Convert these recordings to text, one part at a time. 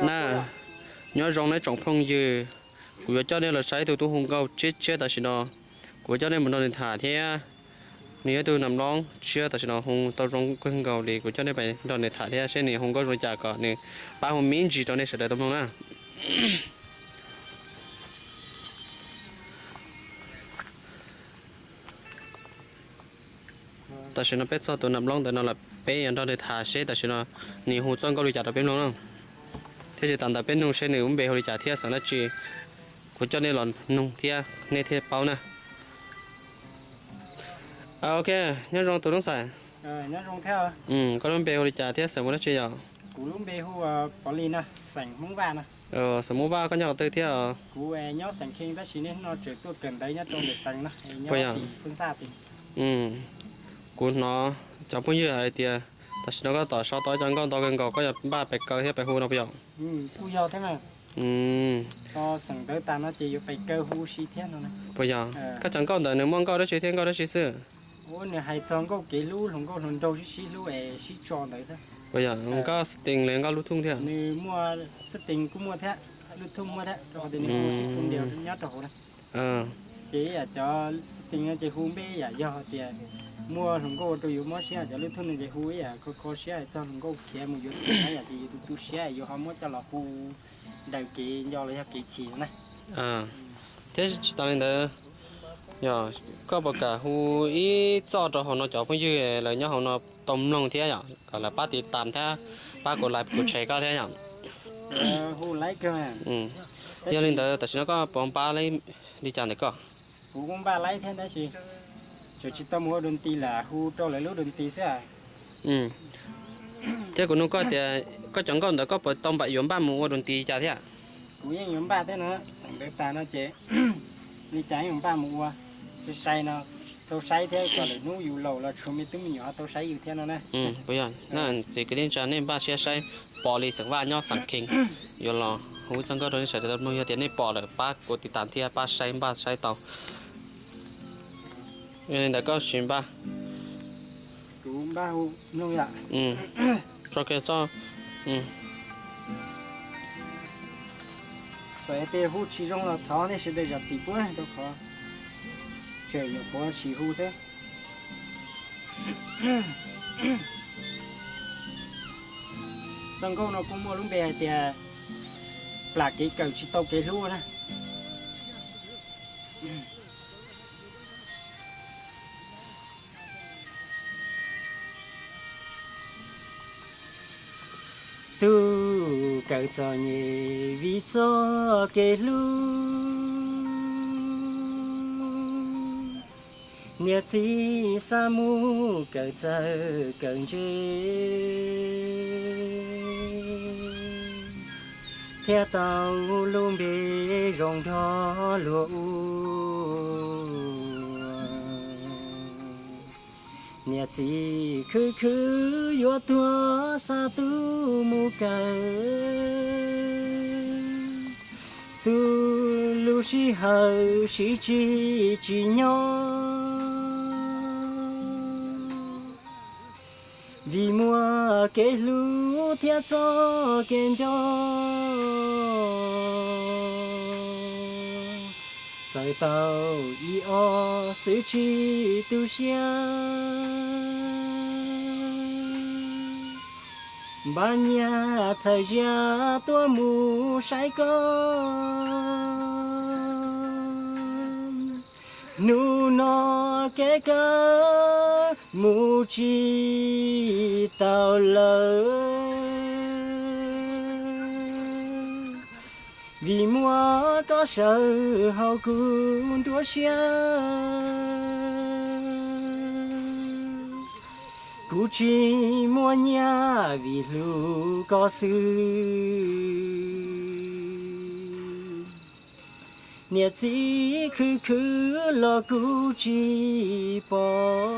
Na, nyob zoo nej tsoom phooj ywg, kuv yuav coj nej los saib ib tug tub hu nkauj tshiab tshiab tam sim no. Kuv yuav coj nej mus nrog nws tham thiab. Nws yog ib tug nam loob tshiab tam sim no hu tau zoo kawg nkaus li. Kuv coj nej pais nrog nws tham thiab seb nws hu nkauj zoo li cas kom nws pab hu me ntsis rau nej sawv daws tau mloog na. Tam sim no peb txog tus nam loob ntawd no lawm, peb yuav nrog nws tham seb tam sim no nws hu txoj nkauj li cas rau peb mloog na. Thiab tsis tas ntawd peb nug seb nws lub npe hu li cas thiab xeem dab tsi. Kuv coj nej los nug thiab nej thiaj paub na. Ok, nyob zoo tus Loob Xais. Koj lub npe hu li cas thiab xeem ua dab tsi yom? Kuv lub npe hu Pov Lis no, xeem Hmoob Vaj no. Xeem Hmoob Vaj, koj nyob qhov twg thiab? Kuv nyob xeem Kheej tab sis niaj hnub no tseem tuaj kawm ntawv nyob rau ntawm xeev no, nyob tim Phub Xaj tim. Kuv hnov cov phooj ywg hais tias tam sim no koj tom so tau cov nkauj ntau kawg nkaus, koj yuav npaj pes kaw thiab pes hu no puas yog? Kuj yog thiab mas. Tau xeem ntawv tas no ces yuav pes kaw hu si thiab no. Puas yog? Koj cov nkauj ntawd nws muaj nkauj dab tsi thiab nkauj dab tsi xwb? Ua nws hais txog nkauj kev hlub, hluas nkauj hluas nraug sib sib hlub es sib tso ntawd xwb. Puas yog? Nkauj xab tees los nkauj lub thum thiab? Nws muaj xab tees kuj muaj thiab, lub thum muaj thiab, rau qhov tias nws hu sib hlub ntiav nyob rau hauv na. Ces ib yam cov xab tees no ces hu npe ib yam yog tias muaj hluas nkauj ua rau yus mob siab, cov lub thum no ces hu ib yam kho kho siab txog hluas nkauj khiav mus yuav txiv na, yam tias yus tu tu siab yus ho muab coj los hu daws kev nco los yog kev chim na. Thiab tsis tas li ntawd, yog koj puas kam hu ib txoj rau hauv no cov phooj ywg lawv nyob hauv no tau mloog thiab yom, kom lawv pab tiv tam thiab pab kuv like kuv share koj thiab yom. Yog li ntawd tam sim no koj puas npaj li cas ntawm koj? Kuv kuj npaj laib thiab tab sis tseem tsis tau mus ua dua nti lam hu rau lawv lub dua nti xwb. Thiab kuv nug koj tias koj cov nkauj ntawd koj puas tau npam yuav npaj mus ua dua nti cas thiab? Kuv yeej yuav npaj thiab no, xeem ntawv tas no ces li cas yeej yuav npaj mus ua. Sai sai no, tau saib thiab kom lwm hnub yus laus los tshuav me tub me nyuam tau saib yus thiab no na. Txiv kwv tij neej tsa nej npaj siab saib Pov Lis xeem Vaj nyob xeem Kheej, yuav los hu txoj nkauj rau nej sawv daws tau mloog, yog tias nej pom lawm pab kuv tiv tam thiab pab saib npaj saib tau. Yog li ntawd koj tsis npaj. Kuv npaj hu mloog yom. Tso kiag txoj. Txawm tias hu tsis zoo los thov nej sawv daws zam txim pub rau qhov tseem nyuam qhuav sim hu thiab. Txoj nkauj no kuj muaj lub npe hais tias plam kev kawm tsis tau kev hlub na. Tus kawm txom nyem vim txoj kev hlub, niam txiv xa mus kawm txawj kawm ntse, thiaj tau lub npe zoo nrog luag ua. Niam txiv khwv khwv yuav tuag xa tub mus kawm, tus lub sij hawm siv tsis tsim nyog, vim muaj kev hlub thiab txoj kev nco, txawm tau ib ob xwb tsis tu siab. Npaj nyiaj txhawm ziab tuaj mus saib koj, hnub no kev kawm mus tsis tau lawm, vim muaj koj sawv hauv kuv nruab siab. Kuv tsis muaj nyiaj vim hlub koj xwb. Niam txiv khwv khwv los kuv tsis pom,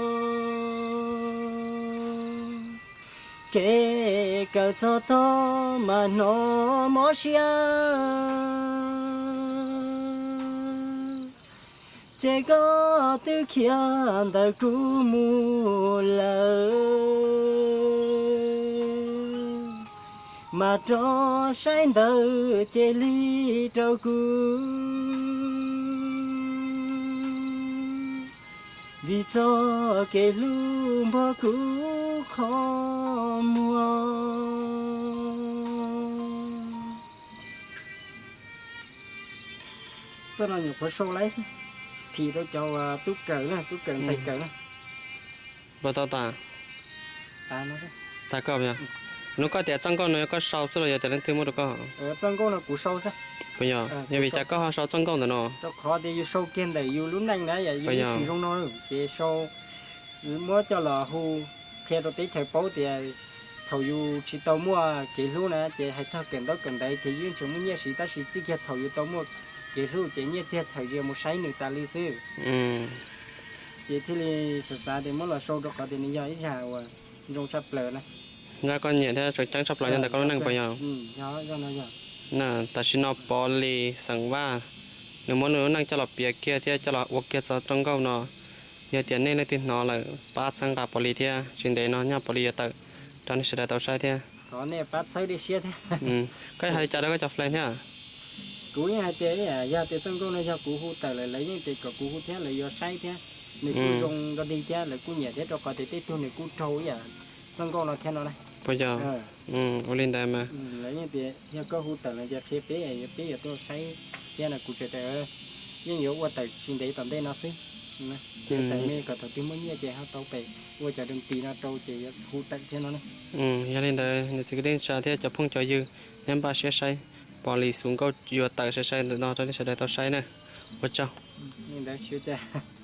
kev kawm txog tog mas hnov mob siab. Ces koj twb khiav ntawm kuv mus lawm. Mas rov saib ntawd ces lig rau kuv, vim txoj kev hlub npuab kuv qhov muag. Txoj no nyuam qhuav sau lawm, phim rau cov tub kawm na, tub kawm ntxhais kawm na. Puas tau tas? Tas koj, nub koj tias txoj nkauj no yog koj sau xwb los yog tias leej twg muab rau koj? Txoj nkauj no kuv sau xwb. Puas yog? Yog vim cas koj ho sau txoj nkauj ntawm no? Rau qhov tias yus sau kiag ntawm yus lub neej na, yus ib txwm zoo no ces sau, muab coj los hu qhia rau teb chaws paub tias thaum yus tsis tau muaj kev hlub na ces hais txog kawm ntaub kawm ntawv ces yeej tseem muaj nyiaj siv, tab sis txij kiag thaum yus tau muaj kev hlub ces nyiaj txiag txhawm zia mus saib nws tas li xwb. Ces thiaj li xav xav tias muab los sau rau qhov tias nws yog ib zaj uas zoo tshaj plaws na. Zaj koj nyiam thiab tseem ceeb tshaj plaws nyob ntawm koj lub neej puas yog? Tam sim no Pov Lis xeem Vaj, nws muab nws lub neej coj los piav kiag thiab coj los ua kiag txoj nkauj no. Yog tias nej leej twg hnov lawm pab txhawb nqa Pov Lis thiab, tsis ntev no nyaj Pov Lis yuav tawm rau nej sawv daws tau saib thiab. Koj hais li cas rau koj cov flan thiab? Kuv yeej hais tias yog tias txoj nkauj no yog kuv hu tawm lawm lawv yeej tias kom kuv hu thiab lawv yuav saib thiab. Nws kuj zoo nrog dig thiab lawv kuj nyiam thiab rau qhov tias tej tug nws kuj raug ib yam txoj nkauj no thiab no na. Puas yog? Ua li ntawd mas. Lawv yeej tias yog koj hu tawm lawm ces qhia peb, peb yuav tuaj saib thiab no kuv tseem tias yeej yuav ua tawm tsis ntev tom ntej no xwb. Ces tawm me kom thaum twg muaj nyiaj ces ho tau pem ua cov doo tis no rau ces yuav hu tawm thiab no na. Yog li ntawd niam txiv kwv tij neej tsa thiab cov phooj cov ywg, nyob npaj siab saib Pov Lis xus nkauj yuav tawm sai sai ntawm no rau nej sawv daws tau saib na. Ua tsaug. Li ntawd sawv daws.